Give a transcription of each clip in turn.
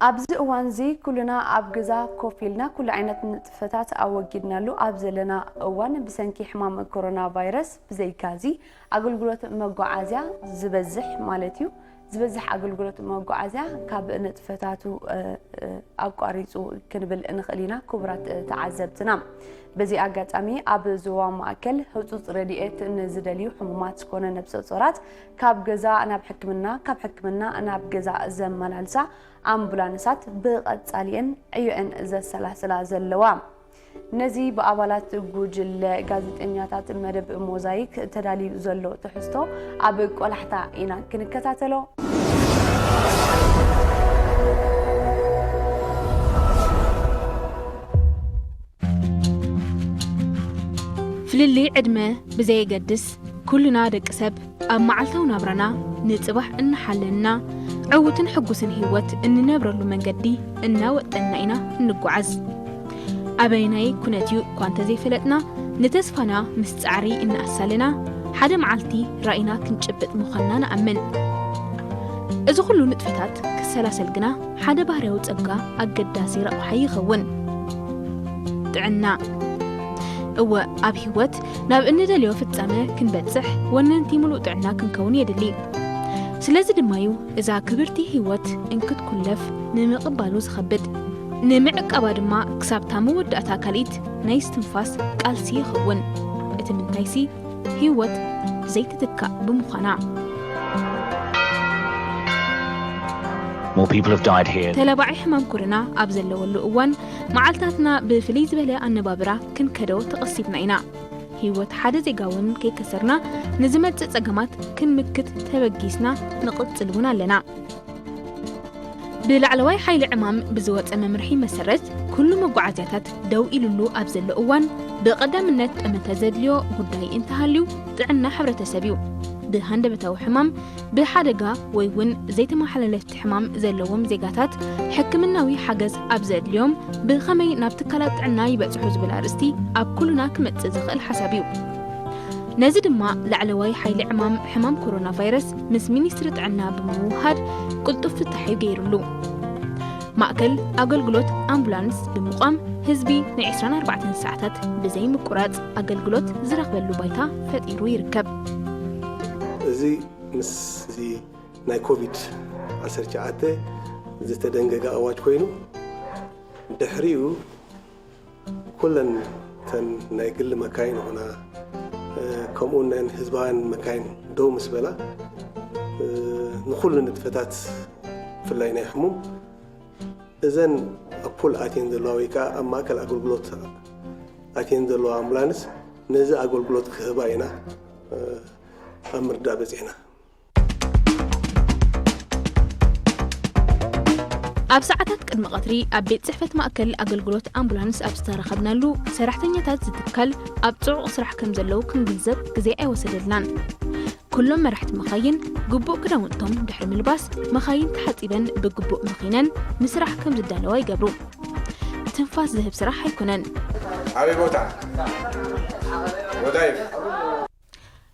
ኣብዚ እዋን እዚ ኩልና ኣብ ገዛ ኮፍ ኢልና ኩሉ ዓይነት ንጥፈታት ኣወጊድናሉ ኣብ ዘለና እዋን፣ ብሰንኪ ሕማም ኮሮና ቫይረስ ብዘይካዚ ኣገልግሎት መጓዓዝያ ዝበዝሕ ማለት እዩ፣ ዝበዝሕ ኣገልግሎት መጓዓዝያ ካብ ንጥፈታቱ፣ እ፣ እ፣ ኣቋሪጹ ክንብል ንኽእል ኢና። ክቡራት፣ እ፣ ተዓዘብትና፣ በዚ ኣጋጣሚ ኣብ ዞባ ማእከል ህጹጽ ረድኤት ንዝደልዩ ሕሙማት ኮነ ነብሰ ጾራት ካብ ገዛ ናብ ሕክምና፣ ካብ ሕክምና ናብ ገዛ ዘመላልሳ ኣምቡላንሳት ብቐጻሊ እየን ዕዮአን ዘሰላስላ ዘለዋ። ነዚ ብኣባላት ጉጅለ ጋዜጠኛታት መደብ ሞዛይክ ተዳልዩ ዘሎ ትሕዝቶ ኣብ ቆላሕታ ኢና ክንከታተሎ። ፍልልይ ዕድመ ብዘየገድስ፣ ኩልና ደቂ ሰብ ኣብ መዓልታዊ ናብራና ንጽባሕ እናሓለንና፣ ዕዉትን ሕጉስን ህይወት እንነብረሉ መንገዲ እናወጠንና ኢና እንጓዓዝ። ኣበየናይ ኩነት እዩ እኳ እንተዘይፈለጥና፣ ንተስፋና ምስ ጻዕሪ እናኣሳለና፣ ሓደ መዓልቲ ራኢና ክንጭብጥ ምዃንና ንኣምን። እዚ ኩሉ ንጥፈታት ክሰላሰል ግና፣ ሓደ ባህርያዊ ጸጋ ኣገዳሲ ረቋሒ ይኸውን። ጥዕና። እወ፣ ኣብ ህይወት ናብ እንደልዮ ፍጻመ ክንበጽሕ፣ ወነንቲ ምሉእ ጥዕና ክንከውን የድሊ። ስለዚ ድማ እዩ እዛ ክብርቲ ህይወት እንክትኩለፍ ንምቕባሉ ዝኸብድ። ንምዕቃባ ድማ ክሳብታ መወዳእታ ካልኢት ናይ እስትንፋስ ቃልሲ ይኸውን። እቲ ምንታይሲ፣ ህይወት ዘይትትካእ ብምዃና። More people have died here. ተላባዒ ሕማም ኮሮና ኣብ ዘለወሉ እዋን፣ መዓልታትና ብፍልይ ዝበለ ኣነባብራ ክንከዶ ተቐሲብና ኢና። ህይወት ሓደ ዜጋ እውን ከይከሰርና፣ ንዝመጽእ ጸገማት ክንምክት ተበጊስና ንቕጽል እውን ኣለና። ብላዕለዋይ ሓይሊ ዕማም ብዝወጸ መምርሒ መሰረት፣ ኩሉ መጓዓዝያታት ደው ኢሉሉ ኣብ ዘሎ እዋን፣ ብቐዳምነት ጠመተ ዘድልዮ ጉዳይ እንተሃልዩ፣ ጥዕና ሕብረተሰብ እዩ። ብሃንደበታዊ ሕማም፣ ብሓደጋ ወይ እውን ዘይተመሓላለፍቲ ሕማም ዘለዎም ዜጋታት ሕክምናዊ ሓገዝ ኣብ ዘድልዮም፣ ብኸመይ ናብ ትካላት ጥዕና ይበጽሑ ዝብል ኣርእስቲ ኣብ ኩሉና ክመጽእ ዝኽእል ሓሳብ እዩ። ነዚ ድማ ላዕለዋይ ሓይሊ ዕማም ሕማም ኮሮና ቫይረስ ምስ ሚኒስትሪ ጥዕና ብምውሃድ ቅልጡፍ ፍታሕ እዩ ገይሩሉ። ማእከል ኣገልግሎት ኣምቡላንስ ብምቋም ህዝቢ ናይ ዕስራን ኣርባዕተን ሰዓታት ብዘይ ምቁራጽ ኣገልግሎት ዝረኽበሉ ባይታ ፈጢሩ ይርከብ። እዚ ምስ እዚ ናይ ኮቪድ ዓሰርተ ትሽዓተ ዝተደንገገ ኣዋጅ ኮይኑ፣ ድሕሪኡ ኩለን እተን ናይ ግሊ መካይን ይኹና፣ እ፣ ከምኡ ናይ ህዝባውያን መካይን ደው ምስ በላ፣ እ፣ ንኹሉ ንጥፈታት ብፍላይ ናይ ሕሙም እዘን ኣብ ፑል ኣትየን ዘለዋ ወይ ከዓ ኣብ ማእከል ኣገልግሎት ኣትየን ዘለዋ ኣምቡላንስ ነዚ ኣገልግሎት ክህባ ኢና፣ እ፣ ኣብ ምርዳእ በጺሕና። ኣብ ሰዓታት ቅድሚ ቀትሪ ኣብ ቤት ጽሕፈት ማእከል ኣገልግሎት ኣምቡላንስ ኣብ ዝተረኸብናሉ፣ ሰራሕተኛታት ዝትካል ኣብ ጽዑቕ ስራሕ ከም ዘለዉ ክንግንዘብ ግዜ ኣይወሰደልናን። ኩሎም መራሕቲ መኻይን ግቡእ ክዳውንቶም ድሕሪ ምልባስ፣ መኻይን ተሓጺበን ብግቡእ መኺነን ንስራሕ ከም ዝዳለዋ ይገብሩ። ትንፋስ ዝህብ ስራሕ ኣይኮነን። ኣበይ ቦታ? ወዳይፍ።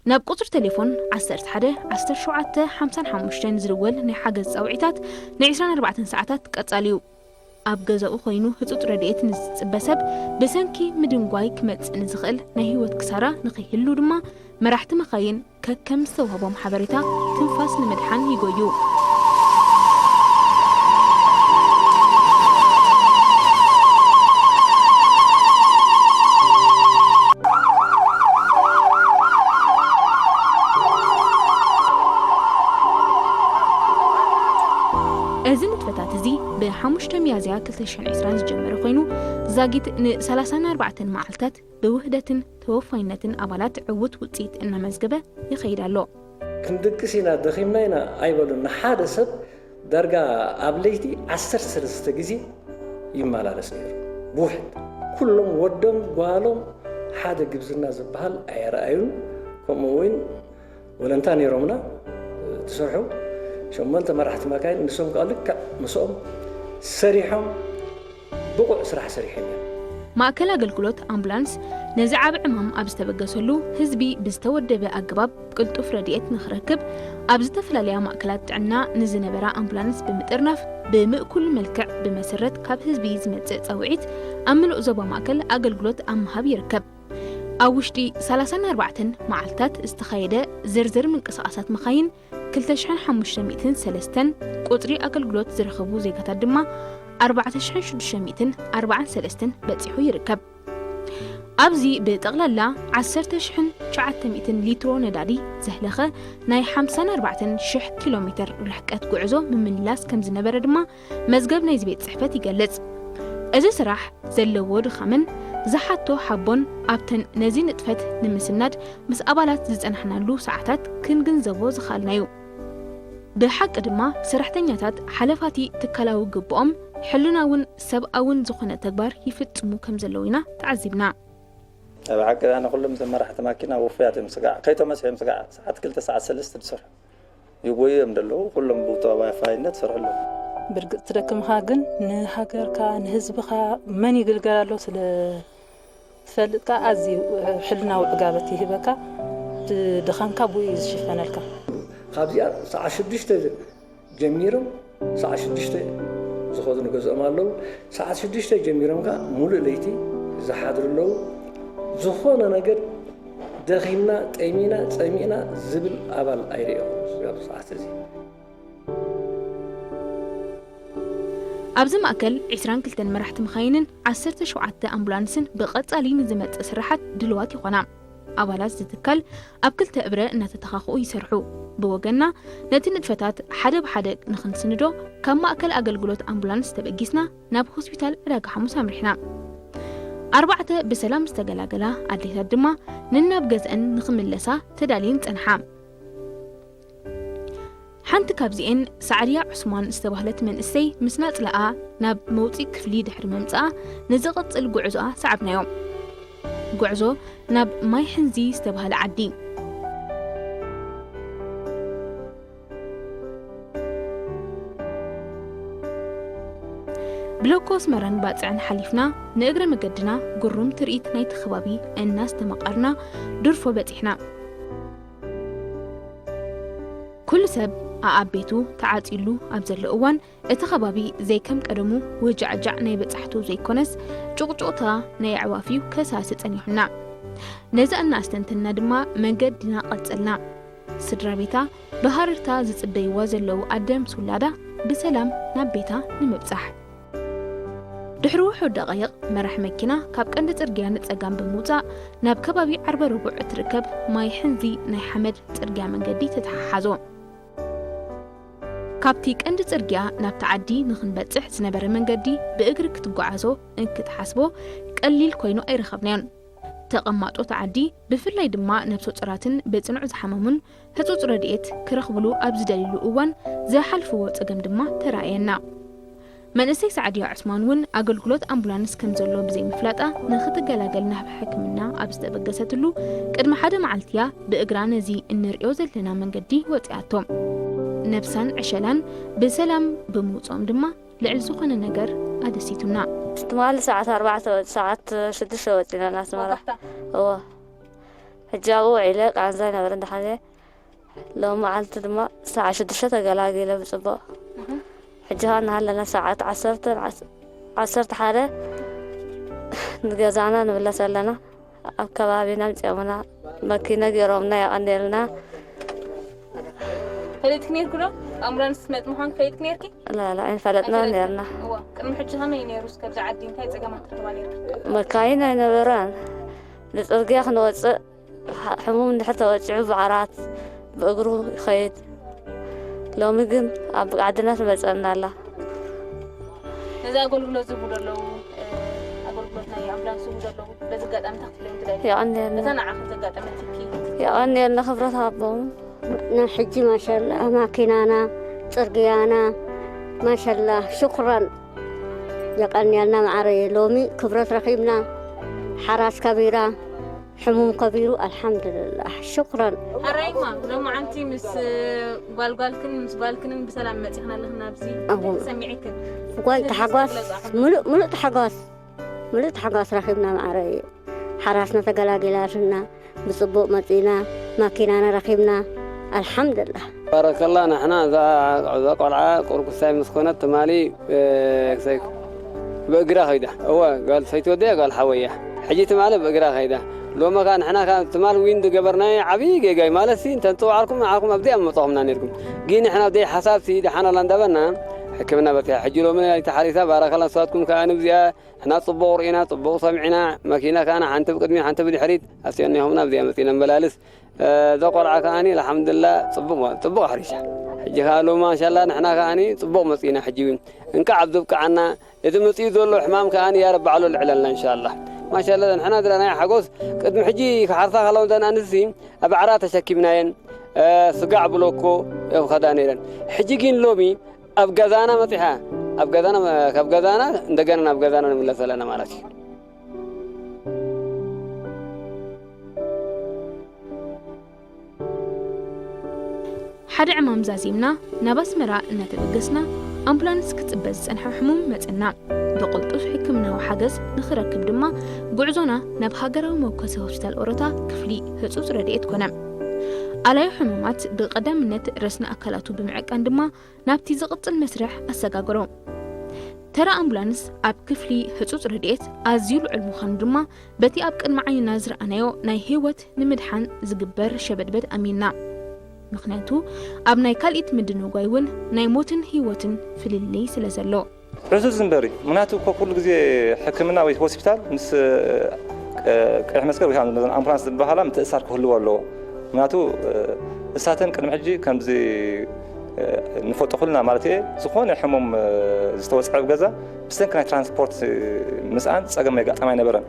ናብ ቁጽሪ ቴሌፎን ዓሰርተ ሓደ ዓሰርተ ሸውዓተ ሓምሳን ሓሙሽተን ዝድወል ናይ ሓገዝ ጻውዒታት ንዕስራን ኣርባዕተን ሰዓታት ቀጻሊ እዩ። ኣብ ገዛኡ ኮይኑ ህጹጽ ረድኤት ንዝጽበ ሰብ ብሰንኪ ምድንጓይ ክመጽእ ንዝኽእል ናይ ህይወት ክሳራ ንኸይህሉ ድማ መራሕቲ መኻይን ከከም ዝተዋህቦም ሓበሬታ ትንፋስ ንምድሓን ይጎዩ። እዚ ንጥፈታት እዚ ብሓሙሽተ ሚያዝያ ክልተ ሽሕን ዕስራን ዝጀመረ ኮይኑ፣ ዛጊት ንሰላሳን ኣርባዕተን መዓልታት ብውህደትን ተወፋይነትን ኣባላት ዕዉት ውጽኢት እናመዝገበ ይኸይድ ኣሎ። ክንድቅስ ኢና፣ ደኺምና ኢና ኣይበሉን። ንሓደ ሰብ ዳርጋ ኣብ ለይቲ ዓሰርተ ሰለስተ ግዜ ይመላለስ ነይሩ ብውሕድ። ኩሎም ወዶም ጓሎም ሓደ ግብዝና ዝበሃል ኣየረኣዩን። ከምኡ እውን ወለንታ ነይሮምና ትሰርሑ ሸሞንተ መራሕቲ መካይን፣ ንሶም ከዓ ልክዕ ምስኦም ሰሪሖም ብቑዕ ስራሕ ሰሪሖም እዮም። ማእከል ኣገልግሎት ኣምቡላንስ ነዚ ዓቢ ዕማም ኣብ ዝተበገሰሉ፣ ህዝቢ ብዝተወደበ ኣገባብ ቅልጡፍ ረድኤት ንኽረክብ፣ ኣብ ዝተፈላለያ ማእከላት ጥዕና ንዝነበራ ኣምቡላንስ ብምጥርናፍ፣ ብምእኩል መልክዕ ብመሰረት ካብ ህዝቢ ዝመጽእ ጸውዒት ኣብ ምሉእ ዞባ ማእከል ኣገልግሎት ኣብ ምሃብ ይርከብ። ኣብ ውሽጢ ሰላሳን ኣርባዕተን መዓልታት ዝተኻየደ ዝርዝር ምንቅስቓሳት መኻይን ክልተ ሽሕን ሓሙሽተ ሚእትን ሰለስተን፣ ቁጽሪ ኣገልግሎት ዝረኸቡ ዜጋታት ድማ ኣርባዕተ ሽሕን ሽዱሽተ ሚእትን ኣርባዓን ሰለስተን በጺሑ ይርከብ። ኣብዚ ብጠቕላላ ዓሰርተ ሽሕን ትሽዓተ ሚእትን ሊትሮ ነዳዲ ዘህለኸ ናይ ሓምሳን ኣርባዕተን ሽሕ ኪሎ ሜትር ርሕቀት ጉዕዞ ምምልላስ ከም ዝነበረ ድማ መዝገብ ናይዚ ቤት ጽሕፈት ይገልጽ። እዚ ስራሕ ዘለዎ ድኻምን ዝሓቶ ሓቦን ኣብተን ነዚ ንጥፈት ንምስናድ ምስ ኣባላት ዝጸናሕናሉ ሰዓታት ክንግንዘቦ ዝኸኣልና'ዩ። ብሓቂ ድማ ሰራሕተኛታት ሓለፋቲ ትካላዊ ግብኦም ሕልናውን ሰብኣውን ዝኾነ ተግባር ይፍጽሙ ከም ዘለዉ ኢና ተዓዚብና። ብሓቂ ኣነ ኩሎም እዞም መራሕቲ ማኪና ውፉያት እዮም። ስጋዕ ከይተመስዮም ስጋዕ ሰዓት ክልተ ሰዓት ሰለስተ ዝሰርሑ ይጎዩ እዮም ዘለዉ። ኩሎም ብተዋፋይነት ይሰርሑ ኣለዉ። ብርግጽ ትደክምኻ ግን ንሃገርካ ንህዝብኻ መን ይግልገል ኣሎ ስለ ትፈልጥ ከኣ ኣዝዩ ሕልናዊ ዕጋበት ይህበካ። ድኻምካ ብኡ እዩ ዝሽፈነልካ። ካብዚኣ ሰዓት ሽዱሽተ ጀሚሮም ሰዓት ሽዱሽተ ዝኸዱ ንገዝኦም ኣለዉ። ሰዓት ሽዱሽተ ጀሚሮም ከኣ ሙሉእ ለይቲ ዝሓድሩ ኣለዉ። ዝኾነ ነገር ደኺምና፣ ጠሚና፣ ጸሚእና ዝብል ኣባል ኣይርእኹ ኣብዚ ሰዓት እዚ። ኣብዚ ማእከል ዒስራን ክልተን መራሕቲ መኻይንን ዓሰርተ ሸውዓተ ኣምቡላንስን ብቐጻሊ ንዝመጽእ ስራሓት ድልዋት ይኾና። ኣባላት ዝትካል ኣብ ክልተ እብረ እናተተኻኽኡ ይሰርሑ። ብወገንና ነቲ ንጥፈታት ሓደ ብሓደ ንኽንስንዶ ካብ ማእከል ኣገልግሎት ኣምቡላንስ ተበጊስና ናብ ሆስፒታል ዕዳጋ ሓሙስ ኣምሪሕና። ኣርባዕተ ብሰላም ዝተገላገላ ኣዴታት ድማ ነናብ ገዝአን ንኽምለሳ ተዳልየን ጸንሓ። ሓንቲ ካብዚኤን ሳዕድያ ዑስማን ዝተባህለት መንእሰይ ምስ ናጽላኣ ናብ መውጽኢ ክፍሊ ድሕሪ ምምጽኣ ንዝቕጽል ጉዕዞኣ ሰዓብናዮ። ጉዕዞ ናብ ማይ ሕንዚ ዝተባህለ ዓዲ። ብሎኮ ኣስመራን ባጽዕን ሓሊፍና ንእግረ መገድና ግሩም ትርኢት ናይቲ ከባቢ እናስተማቐርና ድርፎ በጺሕና። ኩሉ ሰብ ኣኣብ ቤቱ ተዓጺሉ ኣብ ዘሎ እዋን፣ እቲ ከባቢ ዘይከም ቀደሙ ወጃዕጃዕ ናይ በጻሕቱ ዘይኮነስ፣ ጩቕጩቕታ ናይ ኣዕዋፍ እዩ ከሳሲ ጸኒሑና። ነዚ እናኣስተንተንና ድማ መንገድና ቀጸልና። ስድራ ቤታ ብሃረርታ ዝጽበይዋ ዘለዉ ኣደ ምስ ውላዳ ብሰላም ናብ ቤታ ንምብጻሕ። ድሕሪ ውሑድ ደቓይቕ መራሕ መኪና ካብ ቀንዲ ጽርግያ ንጸጋም ብምውጻእ ናብ ከባቢ ዓርበ ረቡዕ እትርከብ ማይ ሕንዚ ናይ ሓመድ ጽርግያ መንገዲ ተተሓሓዞ። ካብቲ ቀንዲ ጽርግያ ናብቲ ዓዲ ንኽንበጽሕ ዝነበረ መንገዲ ብእግሪ ክትጓዓዞ እንክትሓስቦ ቀሊል ኮይኑ ኣይረኸብናዮን። ተቐማጦ እቲ ዓዲ ብፍላይ ድማ ነብሰ ጾራትን ብጽኑዕ ዝሓመሙን ህጹጽ ረድኤት ክረኽብሉ ኣብ ዝደልይሉ እዋን ዝሓልፍዎ ጸገም ድማ ተራእየና። መንእሰይ ሳዕድያ ዑስማን እውን ኣገልግሎት ኣምቡላንስ ከም ዘሎ ብዘይምፍላጣ ንኽትገላገል ናብ ሕክምና ኣብ ዝተበገሰትሉ ቅድሚ ሓደ መዓልቲ እያ ብእግራ ነዚ እንርእዮ ዘለና መንገዲ ወጺኣቶ። ነብሳን ዕሸላን ብሰላም ብምውጽኦም ድማ ልዕሊ ዝኾነ ነገር ኣደሲቱና። ትማሊ ሰዓት ኣርባዕተ ወ- ሰዓት ሽዱሽተ ወፂና ኣስመራ። እዎ ሕጂ ኣብኡ ውዒለ ቃንዛ ነበረ እንዳሓመየ ሎም መዓልቲ ድማ ሰዓት ሽዱሽተ ተገላጊለ ብፅቡቕ። ሕጂ ኸዓ እናሃለና ሰዓት ዓሰርተ ዓሰርተ ሓደ ንገዛና ንምለስ ኣለና። ኣብ ከባቢና ምፅኦምና መኪና ገይሮምና የቐንየልና። ፈሊጥክ ነርኩ ዶ ኣምቡላንስ መጥ ምዃን ፈሊጥክ ነርኪ? ላላ ኣይንፈለጥና ነርና። እዋ ቅድሚ ሕጂ ከመይ ነሩ እስከ ብዛ ዓዲ እንታይ ፀገማት ትረኽባ ነርኪ? መካይን ኣይነበራን። ንፅርግያ ክንወፅእ ሕሙም እንድሕር ተወፂዑ ብዓራት ብእግሩ ይኸይድ። ሎሚ ግን ኣብ ዓድና ትመፀና ኣላ። ነዚ ኣገልግሎት ዝህቡ ዘለዉ ኣገልግሎት ናይ ኣምቡላንስ ዝህቡ ዘለዉ በዚ ኣጋጣሚ እንታይ ክትብልዮም ትደልዩ? የቐንየልና። እታ ንዓኺ ዘጋጠመትኪ? የቐንየልና ክብረት ሃቦም። ንሕጂ ማሻላ ማኪናና ፅርግያና ማሻላ ሽኩራን የቐንየልና ማዓረየ ሎሚ ክብረት ረኺብና ሓራስ ከቢራ ሕሙም ከቢሩ ኣልሓምዱልላህ ሽኩራን። ሓራይማ ሎማዓንቲ ምስ ጓልጓልክን ምስ ጓልክንን ብሰላም መፂኽና ኣለኽና ኣብዚ እንታይ ተሰሚዕክን? ጓይ ተሓጓስ ሙሉእ ሙሉእ ተሓጓስ ምሉእ ታሕጓስ ረኺብና፣ ማዕረ እዩ። ሓራስና ተገላጊላትና፣ ብጽቡቕ መጺና፣ ማኪናና ረኺብና። ኣልሓምዱላ። ባረከላ። ንሕና እዛ እዛ ቆልዓ ቁርቁሳይ ምስ ኮነት ትማሊ፣ እ፣ ክሳይ ብእግራ ከይዳ። እወ፣ ጓል ሰይቲ ወደያ ጓል ሓወያ። ሕጂ ትማሊ ብእግራ ከይዳ። ሎሚ ከኣ ንሕና ከኣ ትማሊ ዊን ዝገበርናዮ ዓብዪ ጌጋ እዩ። ማለት ሲ፣ እንተ ንጽውዓልኩም ንዓኹም ኣብዚኣ ምመጻኹምና ነይርኩም። ግን ንሕና ብዘይ ሓሳብ ሲ፣ ደሓን ኣላ እንዳበልና ሕክምና በጺሓ። ሕጂ ሎሚ ናይቲ ሓሪሳ ባረከላ፣ ንስኻትኩም ከኣ ንብዚኣ ንሕና ጽቡቕ ርኢና፣ ጽቡቕ ሰሚዕና፣ መኪና ከኣ ሓንቲ ብቅድሚት ሓንቲ ብድሕሪት ኣስዮን ኢኹምና ኣብዚኣ መጺና መላልስ። እ፣ እዛ ቆልዓ ከኣ ኣልሓምዱላ ጽቡቕ፣ ጽቡቕ ሓሪሳ። ሕጂ ከኣ ሎሚ ማሻላ ንሕና ከኣ ጽቡቕ መጺና። ሕጂ እውን እንቃዕ ኣብ ዘብቅዓና። እቲ መጺኡ ዘሎ ሕማም ከኣ ያ ረቢ ባዕሉ ልዕለልና ኢንሻላ። ማሻላ ንሕና ዘለና ሓጎስ ቅድሚ ሕጂ ክሓርሳ ከለዋ እዘን ኣንስቲ ኣብ ዓራት ተሸኪምናየን፣ እ፣ ስጋዕ ብሎኮ እዮም ከዳ ነይረን። ሕጂ ግን ሎሚ ኣብ ገዛና መጺሓ፣ ኣብ ገዛና፣ ካብ ገዛና እንደገና ናብ ገዛና ንምለስ ዘለና ማለት እዩ። ሓደ ዕማም ዛዚምና ናብ ኣስመራ እናተበገስና፣ ኣምቡላንስ ክጽበ ዝጸንሐ ሕሙም መጸና። ብቕልጡፍ ሕክምናዊ ሓገዝ ንኽረክብ ድማ፣ ጉዕዞና ናብ ሃገራዊ መወከሲ ሆስፒታል ኦሮታ ክፍሊ ህጹጽ ረድኤት ኮነ። ኣላዩ ሕሙማት ብቐዳምነት ረስኒ ኣካላቱ ብምዕቃን ድማ፣ ናብቲ ዝቕጽል መስርሕ ኣሰጋገሮ። ተራ ኣምቡላንስ ኣብ ክፍሊ ህጹጽ ረድኤት ኣዝዩ ልዑል ምዃኑ ድማ፣ በቲ ኣብ ቅድሚ ዓይንና ዝረኣናዮ ናይ ህይወት ንምድሓን ዝግበር ሸበድበድ ኣሚንና። ምኽንያቱ፣ ኣብ ናይ ካልኢት ምድንጓይ እውን ናይ ሞትን ህይወትን ፍልልይ ስለ ዘሎ። ዕዙዝ እምበሪ፣ ምኽንያቱ እኮ ኩሉ ግዜ ሕክምና ወይ ሆስፒታል ምስ፣ እ፣ ቀይሕ መስቀል ወይ ከዓ ነዘን ኣምቡላንስ ዝበሃላ ምትእስሳር ክህልዎ ኣለዎ። ምኽንያቱ፣ እ፣ እሳተን ቅድሚ ሕጂ ከምዚ፣ እ፣ ንፈልጦ ኩልና ማለት እየ፣ ዝኾነ ሕሙም፣ እ፣ ዝተወፅዐ ኣብ ገዛ ብሰንኪ ናይ ትራንስፖርት፣ እ፣ ምስኣን ፀገም የጋጠማ ኣይነበረን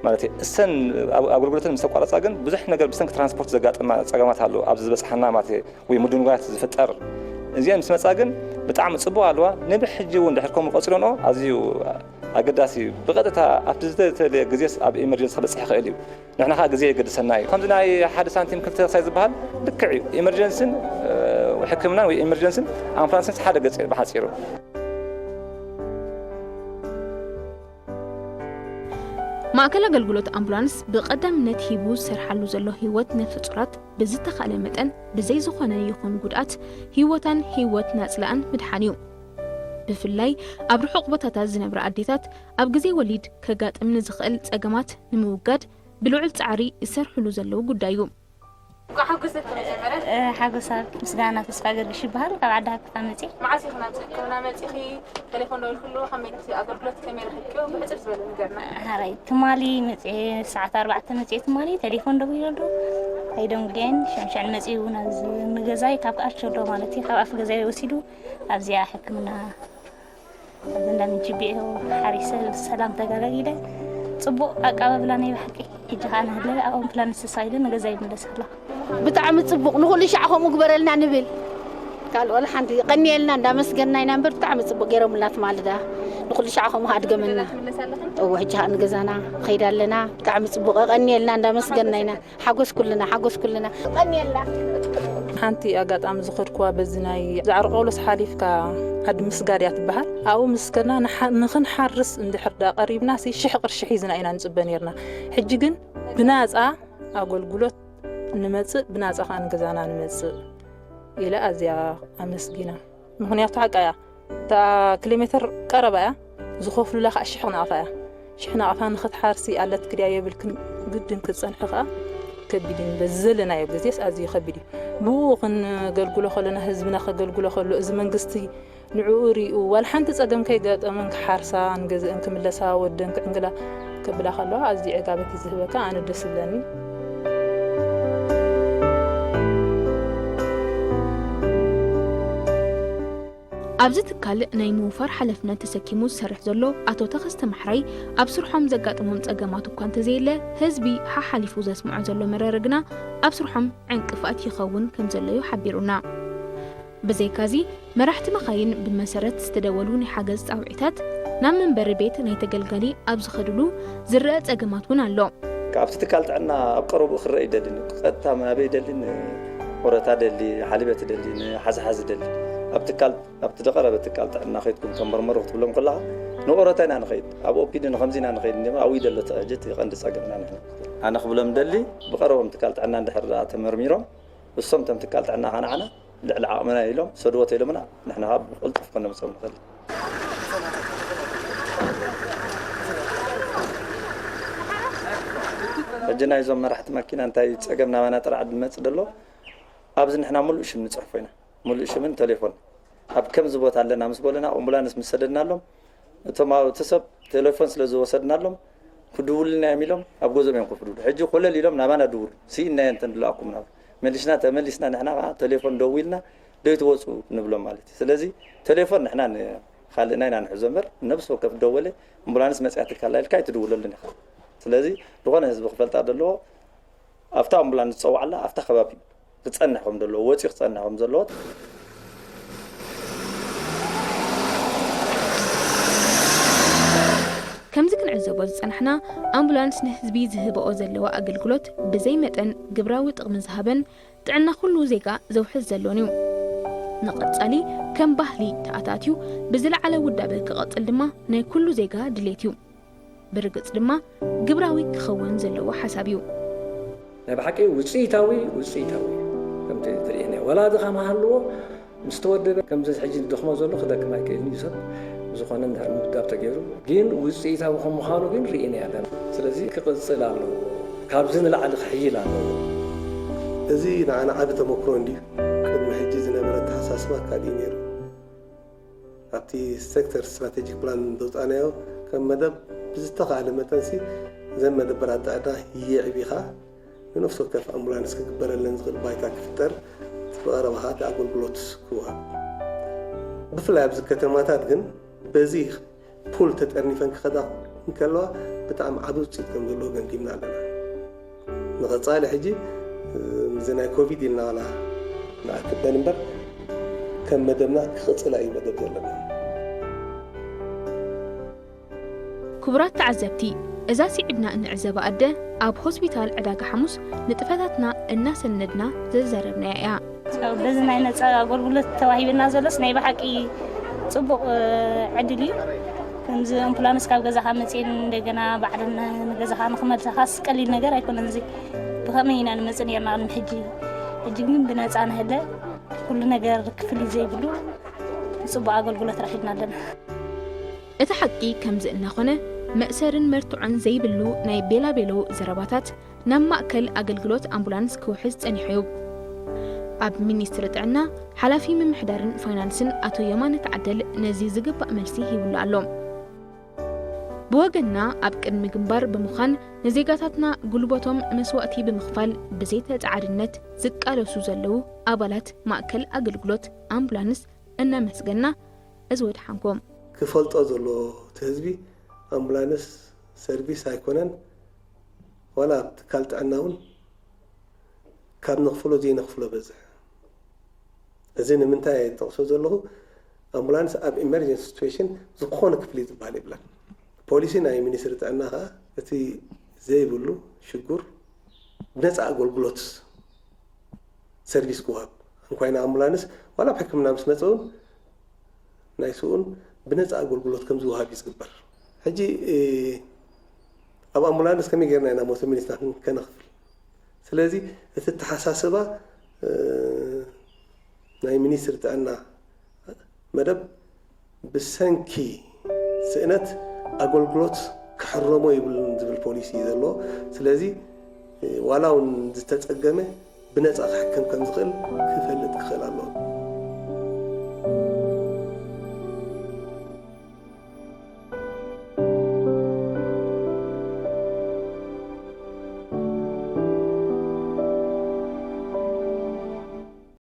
ማለት እየ። እሰን ኣብ-፣ ኣገልግሎተን ምስ ኣቋረፃ ግን ብዙሕ ነገር ብሰንኪ ትራንስፖርት ዘጋጠማ ፀገማት ኣሎ ኣብዚ ዝበፅሓና ማለት እየ። ወይ ምድንጓያት ዝፍጠር። እዚአን ምስ መጻ ግን ብጣዕሚ ጽቡቕ ኣለዋ። ንብሕጂ እውን ድሕር ከምኡ ቀጺሎንኦ ኣዝዩ ኣገዳሲ እዩ። ብቐጥታ ኣብቲ ዝተተለየ ግዜስ ኣብ ኢመርጀንሲ ክበጽሕ ይኽእል እዩ። ንሕና ኸኣ ግዜ የገድሰና እዩ። ከምዚ ናይ ሓደ ሳንቲም ክልተ ክሳይ ዝበሃል ልክዕ እዩ። ኢመርጀንስን ሕክምናን ወይ ኢመርጀንስን ኣምቡላንስን ሓደ ገጽ እዩ ብሓጺሩ። ማእከል ኣገልግሎት ኣምቡላንስ ብቐዳምነት ሂቡ ዝሰርሓሉ ዘሎ ህይወት ነፍሰ ጡራት ብዝተኻእለ መጠን ብዘይ ዝኾነ ይኹን ጉድኣት ህይወታን ህይወት ናጽላኣን ምድሓን እዩ። ብፍላይ ኣብ ርሑቕ ቦታታት ዝነብራ ኣዴታት ኣብ ግዜ ወሊድ ከጋጥም ንዝኽእል ጸገማት ንምውጋድ ብልዑል ጻዕሪ ዝሰርሕሉ ዘለዉ ጉዳይ እዩ። እንኳዕ ሓጎሰኪ መጀመርያ። ሓጎስ ኣብ ምስጋና ተስፋ ገርግሽ ይበሃል። ካብ ዓዲ ሃከፋ መፅእ። መዓስ ኢኺ ናብዚ ሕክምና መፂኺ? ቴሌፎን ደዊልክሉ ከመይ ኢልኪ ኣገልግሎት ከመይ ረኺብክዮ? ብሕፅር ዝበለ ንገርና። ሓራይ ትማሊ መፅኤ ሰዓት ኣርባዕተ መፅኤ ትማሊ ቴሌፎን ደዊለሉ ኣይደንጉየን። ሸንሸን መፂኡ ናብዚ ንገዛይ ካብ ኣርቸሎ ማለት እዩ ካብ ኣፍ ገዛይ ወሲዱ ኣብዚኣ ሕክምና ኣብዚ እንዳ ምንችቢኤ ሓሪሰ ሰላም ተጋላጊለ። ፅቡቕ ኣቀባብላ ናይ ብሓቂ። ሕጂ ከዓ ንህለ ኣብ ኣምቡላንስ ተሳኢለ ንገዛ ይምለስ ኣለኹ። ብጣዕሚ ፅቡቕ፣ ንኹሉ ሻዕ ከምኡ ግበረልና ንብል። ካልእ ወላ ሓንቲ ቀንየልና እንዳመስገንና ኢና እምበር ብጣዕሚ ፅቡቕ ገይሮምልና ትማሊ ደኣ። ንኹሉ ሻዕ ከምኡ ኣድገመልና። እወ ሕጂ ከዓ ንገዛና ኸይዳ ኣለና። ብጣዕሚ ፅቡቕ ቀንየልና እንዳመስገንና ኢና። ሓጎስ ኩልና ሓጎስ ኩልና ቀንየላ። ሓንቲ ኣጋጣሚ ዝኸድኩዋ በዚ ናይ ዛዕሮ ጳውሎስ ሓሊፍካ ዓዲ ምስጋድ እያ ትበሃል። ኣብኡ ምስ ከድና ንሓ- ንኽንሓርስ እንድሕር ዳ ቀሪብና ሲ ሽሕ ቅርሺ ሒዝና ኢና ንፅበ ነርና። ሕጂ ግን ብናፃ ኣገልግሎት ንመፅእ ብናፃ ከዓ ንገዛና ንመፅእ ኢለ ኣዝያ ኣመስጊና። ምኽንያቱ ሓቃ እያ። እታ ኪሎ ሜትር ቀረባ እያ፣ ዝኸፍሉላ ከዓ ሽሕ ናቕፋ እያ። ሽሕ ናቕፋ ንኽትሓርሲ ኣለትኪ ድያ የብልክን፣ ግድን ክትጸንሒ ከዓ ከቢድ እዩ። በዚ ዘለናዮ ግዜስ ኣዝዩ ከቢድ እዩ። ብኡ ክንገልግሎ ከለና፣ ህዝብና ከገልግሎ ከሎ፣ እዚ መንግስቲ ንዕኡ ሪኡ፣ ዋላ ሓንቲ ጸገም ከይገጠመን ክሓርሳ፣ ንገዝአን ክምለሳ፣ ወደን ክዕንግላ ከብላ ከለዋ፣ ኣዝዩ ዕጋበት እዩ ዝህበካ። ኣነ ደስ ይብለኒ። ኣብዚ ትካል ናይ ምውፋር ሓላፍነት ተሰኪሙ ዝሰርሕ ዘሎ ኣቶ ተኸስተ ማሕራይ፣ ኣብ ስርሖም ዘጋጥሞም ጸገማት እኳ እንተዘየለ፣ ህዝቢ ሓሓሊፉ ዘስምዖ ዘሎ መረረ ግና ኣብ ስርሖም ዕንቅፋት ይኸውን ከም ዘሎ እዩ ሓቢሩና። ብዘይካዚ፣ መራሕቲ መኻይን ብመሰረት ዝተደወሉ ናይ ሓገዝ ጻውዒታት ናብ መንበሪ ቤት ናይ ተገልጋሊ ኣብ ዝኸድሉ ዝረኣ ጸገማት እውን ኣሎ። ኣብቲ ትካል ጥዕና ኣብ ቀረብኡ ክረአ ይደልን እዩ። ቀጥታ ናበይ ደሊ? ንኦረታ ደሊ፣ ሓሊበት ደሊ፣ ንሓዝሓዝ ደሊ። ኣብ ትካል ኣብቲ ዝቐረበ ትካል ጥዕና ከይድኩም ተመርመሩ ክትብሎም ከለኻ ንቆረታ ኢና ንኸይድ፣ ኣብ ኦፒዲ ንኸምዚ ኢና ንኸይድ። እንዲማ ኣብኡ ደሎ ተቐጅት ይቐንዲ ጸገምና ንሕና። ኣነ ክብሎም ደሊ ብቐረቦም ትካል ጥዕና እንድሕር ደኣ ተመርሚሮም እሶም ተም ትካል ጥዕና ኸነዓና ልዕሊ ዓቕምና ኢሎም ሰድዎ ተኢሎምና ንሕና ካብ ብቕልጡፍ ከነምፅኦም ንኽእል። ሕጂ ናይዞም መራሕቲ መኪና እንታይ ጸገም ናባና ጥራሕ ድመጽእ ደሎ? ኣብዚ ንሕና ሙሉእ ሽም ንጽሕፎ ኢና፣ ሙሉእ ሽምን ቴሌፎን። ኣብ ከምዚ ቦታ ኣለና ምስ በሉና ኣምቡላንስ ምስ ሰደድናሎም፣ እቶም ኣብ እቲ ሰብ ቴሌፎን ስለ ዝወሰድናሎም ክድውሉልና እዮም ኢሎም ኣብ ገዝኦም እዮም ክፍድውሉ። ሕጂ ኮለል ኢሎም ናባና ድውሉ፣ ስኢንናዮ እንተ ንለኣኩም ናብ መሊስና ተመሊስና ንሕና ከዓ ቴሌፎን ደዊልና ደይ ትወፁ ንብሎም ማለት እዩ። ስለዚ ቴሌፎን ንሕና ንካልእና ኢና ንሕዞ እምበር ነብሲ ወከፍ ደወለ ኣምቡላንስ መፅያ ትካላ ኢልካ ኣይትድውለሉን ኢኻ። ስለዚ ዝኾነ ህዝቢ ክፈልጣ ዘለዎ ኣብታ ኣምቡላንስ ዝፀዋዕላ ኣብታ ከባቢ ክፀንሕ ከም ዘለዎ ወፂኡ ክፀንሕ ከም ዘለዎ ከምዚ ክንዕዘቦ ዝጸናሕና ኣምቡላንስ ንህዝቢ ዝህበኦ ዘለዋ ኣገልግሎት ብዘይ መጠን ግብራዊ ጥቕሚ ዝሃበን ጥዕና ኩሉ ዜጋ ዘውሕስ ዘሎን እዩ። ንቐጻሊ ከም ባህሊ ተኣታትዩ ብዝለዓለ ውዳበ ክቐጽል ድማ ናይ ኩሉ ዜጋ ድሌት እዩ። ብርግጽ ድማ ግብራዊ ክኸውን ዘለዎ ሓሳብ እዩ። ናይ ብሓቂ ውፅኢታዊ ውፅኢታዊ ከምቲ ትርእየኒ ዋላ ድኻም ሃልዎ ምስ ተወደበ ከምዚ ሕጂ ዝደኽሞ ዘሎ ክደክም ኣይክእልን እዩ ሰብ ዝኾነ እንድሕር ምውዳብ ተገይሩ ግን ውፅኢታዊ ከም ምዃኑ ግን ርኢና ኣለና ስለዚ ክቕፅል ኣለዎ ካብዚ ንላዕሊ ክሕይል ኣለዎ እዚ ንዓና ዓቢ ተመክሮ እንድዩ ቅድሚ ሕጂ ዝነበረ ኣተሓሳስባ ካልእ እዩ ነይሩ ኣብቲ ሴክተር ስትራቴጂክ ፕላን ዘውፃእናዮ ከም መደብ ብዝተኻእለ መጠንሲ ዘን መደበራት ጥዕና የዕቢኻ ንነፍሲ ወከፍ ኣምቡላንስ ክግበረለን ዝኽእል ባይታ ክፍጠር እቲ ብቐረባ ከዓ እቲ ኣገልግሎት ክወሃብ ብፍላይ ኣብዚ ከተማታት ግን በዚ ፑል ተጠርኒፈን ክኸዳ እንከለዋ ብጣዕሚ ዓቢ ውፅኢት ከም ዘለዎ ገምጊምና ኣለና ንቐፃሊ ሕጂ እዚ ናይ ኮቪድ ኢልና ዋላ ንኣክበል እምበር ከም መደብና ክቕፅላ እዩ መደብ ዘለና ክቡራት ተዓዘብቲ እዛ ስዒብና እንዕዘባ ኣደ ኣብ ሆስፒታል ዕዳጋ ሓሙስ ንጥፈታትና እናሰነድና ዘዛረብናያ እያ። በዚ ናይ ነፃ ኣገልግሎት ተዋሂብና ዘሎስ ናይ ብሓቂ ፅቡቕ ዕድል እዩ። ከምዚ ኣምቡላንስ ካብ ገዛኻ መፅኤን እንደገና ባዕልን ንገዛኻ ንክመልሰኻስ ቀሊል ነገር ኣይኮነን። እዚ ብኸመይ ኢና ንመፅእ ነርና ቅድሚ ሕጂ። ሕጂ ግን ብነፃ ንህለ ኩሉ ነገር ክፍሊት ዘይብሉ ፅቡቕ ኣገልግሎት ረኺብና ኣለና። እቲ ሓቂ ከምዚ እናኾነ፣ መእሰርን መርትዖን ዘይብሉ ናይ ቤላቤሎ ዘረባታት ናብ ማእከል ኣገልግሎት ኣምቡላንስ ክውሕዝ ጸኒሑ'ዩ። ኣብ ሚኒስትሪ ጥዕና፣ ሓላፊ ምምሕዳርን ፋይናንስን ኣቶ የማነ ተዓደል ነዚ ዝግባእ መልሲ ሂብሉ ኣሎ። ብወገንና ኣብ ቅድሚ ግንባር ብምዃን ንዜጋታትና ጉልበቶም መስዋእቲ ብምኽፋል ብዘይተጻዓድነት ዝቃለሱ ዘለዉ ኣባላት ማእከል ኣገልግሎት ኣምቡላንስ እናመስገና እዚ ወድሓንኩም። ክፈልጦ ዘለዎ እቲ ህዝቢ ኣምቡላንስ ሰርቪስ ኣይኮነን ዋላ ኣብ ትካል ጥዕና እውን ካብ ነኽፍሎ ዘይነኽፍሎ በዝሕ። እዚ ንምንታይ እየ ዝጠቕሶ ዘለኹ ኣምቡላንስ ኣብ emergency situation ዝኾነ ክፍሊት ዝበሃል የብላን። ፖሊሲ ናይ ሚኒስትሪ ጥዕና ከዓ እቲ ዘይብሉ ሽጉር ብነፃ ኣገልግሎት ሰርቪስ ክወሃብ እንኳይና ኣምቡላንስ ዋላ ኣብ ሕክምና ምስ መፀ እውን ናይ ስኡን ብነፃ ኣገልግሎት ከም ዝወሃብ እዩ ዝግበር ሕጂ ኣብ ኣምቡላንስ ከመይ ገርና ኢና ሞተ ሚኒስና ከነኽፍል ስለዚ እቲ ተሓሳስባ ናይ ሚኒስትሪ ጥዕና መደብ ብሰንኪ ስእነት ኣገልግሎት ክሕረሞ ይብልን ዝብል ፖሊሲ እዩ ዘለዎ ስለዚ ዋላ እውን ዝተፀገመ ብነፃ ክሕከም ከም ዝኽእል ክፈልጥ ክኽእል ኣለዎ።